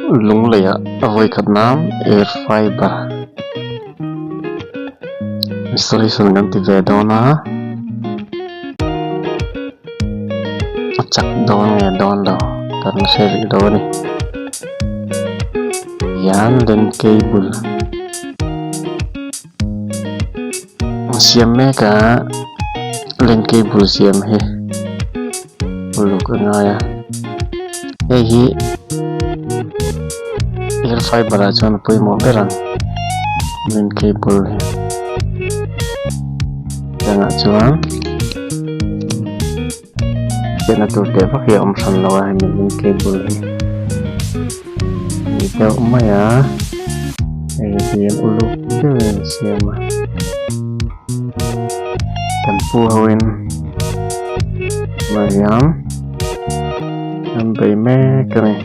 Lungleiah a vawi khat nan air fiber installation kan ti ve dawn a a chak dawn nge dawn lo kan hre rih lo a ni hian len cable an siam mek a len cable siam hi uluk a ngai a hei hi air fiber ah chuan a pawimawh ber ang len cable hi tiangah chuan Chhiatna tur teh vak hi a awm hran lo a hemi link cable hi ni deuh mai a hei hi an uluk deuhin an siam a kan pu ho in tunah hian an bei mek a ni.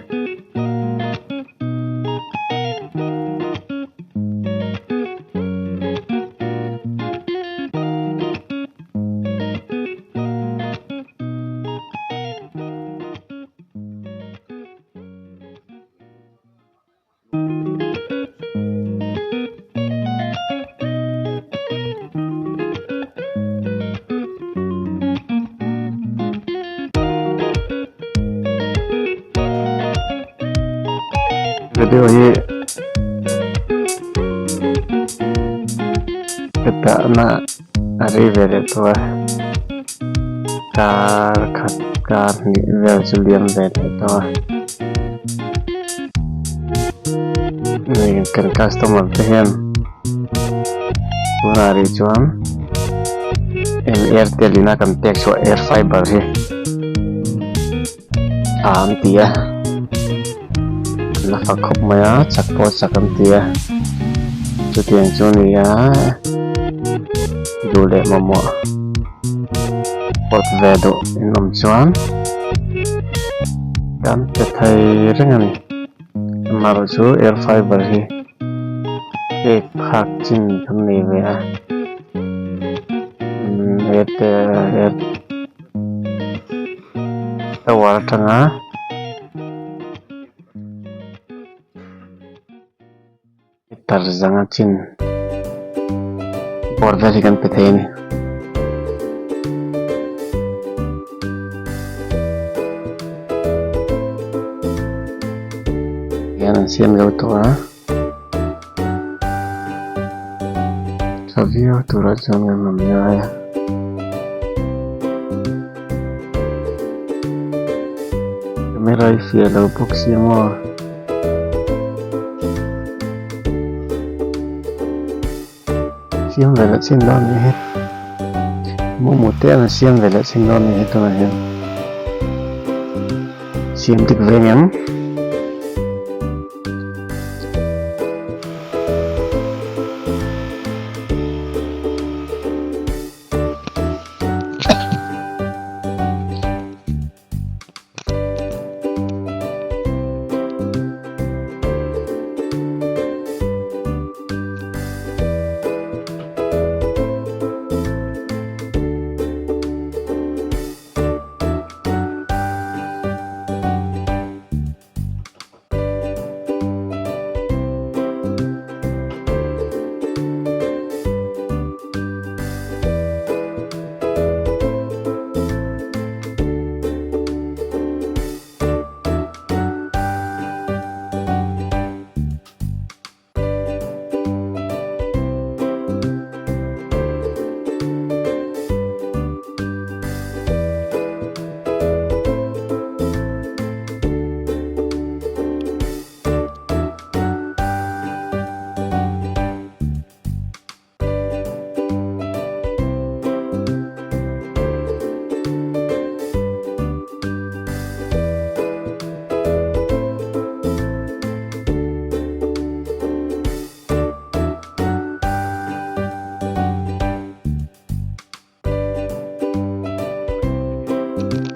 Video hi ka tahna a rei ve leh tawh a kar khat kar hnih vel chu liam ve leh tawh a hei kan customer te hian tunah rih chuan eng airtel in a kan pek chhuah air fiber hi a an ti a an la fak khawp mai a chak pawh chak an ti a chutiang chu a ni a duh leh mamawh pawt ve duh in awm chuan kan pe thei reng a ni amaherawh chu air fiber hi cake phak chin kan nei ve a umm airtel air. Tower atanga meter zanga chin bawr vel hi kan pe thei a ni. Hian an siam zo tawh a tha viau turah chuan kan rawn ngai a. Camera hi fiah lo bawk si maw. Siam ve leh chin dawn nih hi momo te an siam ve leh chin dawn nih hi tunah hian siam dik ve ngem.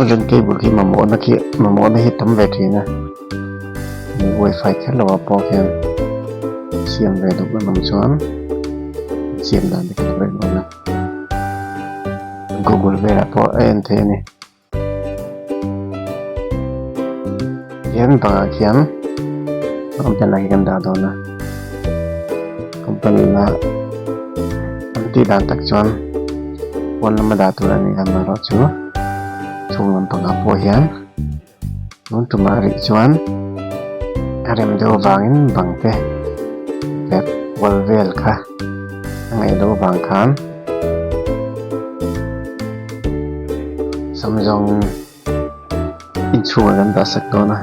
Len cable khi mamawhna khi mamawhna hi tam ve thin a wifi kher lo ah pawh khian siam ve duh an awm chuan siam dan te kha lo en a google velah pawh a en theih a ni. Hian bangah khian. Antenna hi kan dah dawn a company in a an tih dan tak chuan pawn lama dah tur a ni a amaherawhchu chhung lampangah pawh hian tun tumah rih chuan a rem deuh avangin bang te verh kual vel kha a ngaih loh avang khan sam zawng. Inchhungah kan dah sak dawn a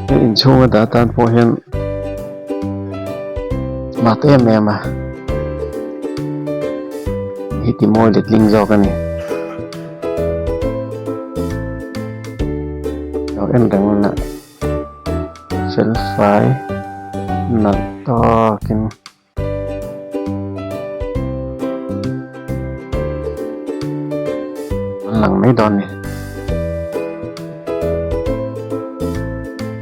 he inchhunga dah atan pawh hian smart em em a hi ti mawi letling zawk a ni lo en reng a fel fai nalh tawkin. An lang mai dawn a ni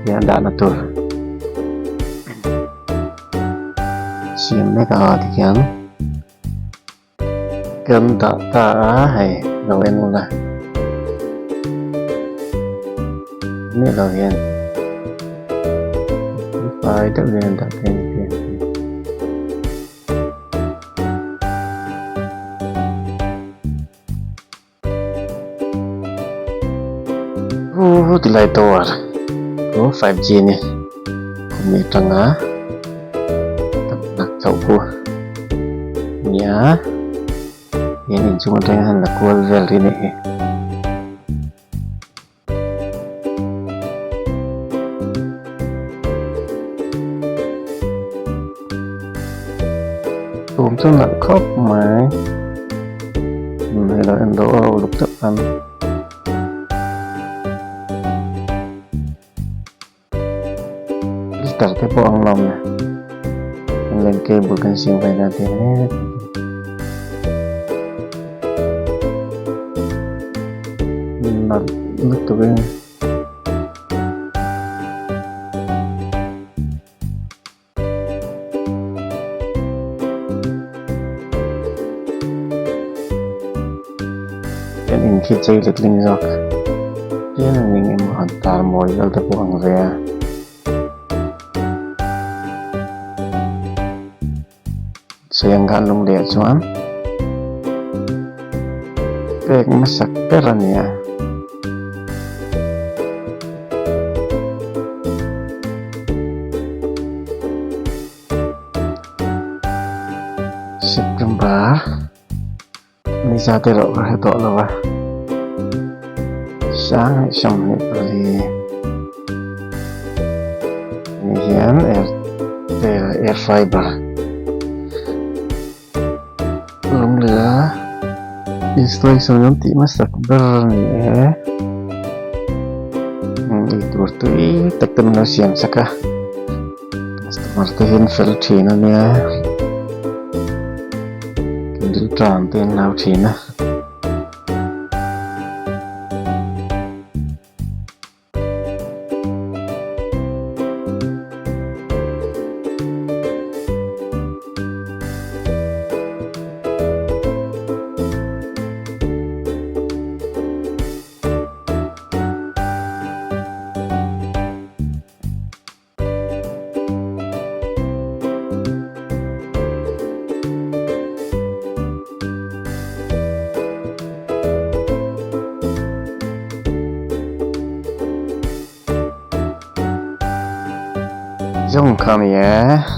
hian dahna tur siam mek a tikhian kan dah ta a hei lo en ula miah lo hian. Fai deuh hian an dah thei a ni tih a ti lai tower chu 5G a ni khumi atanga tam tak chauh khu a nia hian inchung atang hian la kual vel rih a nih hi. Tum chu nalh khawp mai hei lo en deuh a uluk deuh khan filter te pawh ang lo awm e len cable kan siam ve dan te nalh lutuk e. Hian in khi chei letling zawk hian an eng emaw han tar mawi vel te pawh ang ve a. Sawiang khan lung leh chuan pek hmasak ber a ni a. September ni zat erawh ka hre tawh lo a sang leh 24 ni hian airtel air fiber lung leh a installation an tih hmasak ber a ni e eitur tui tak te min lo siam sak a customer te hi an fel thin a nia thil tan te an hlau thin a. Zawng kha a ni e.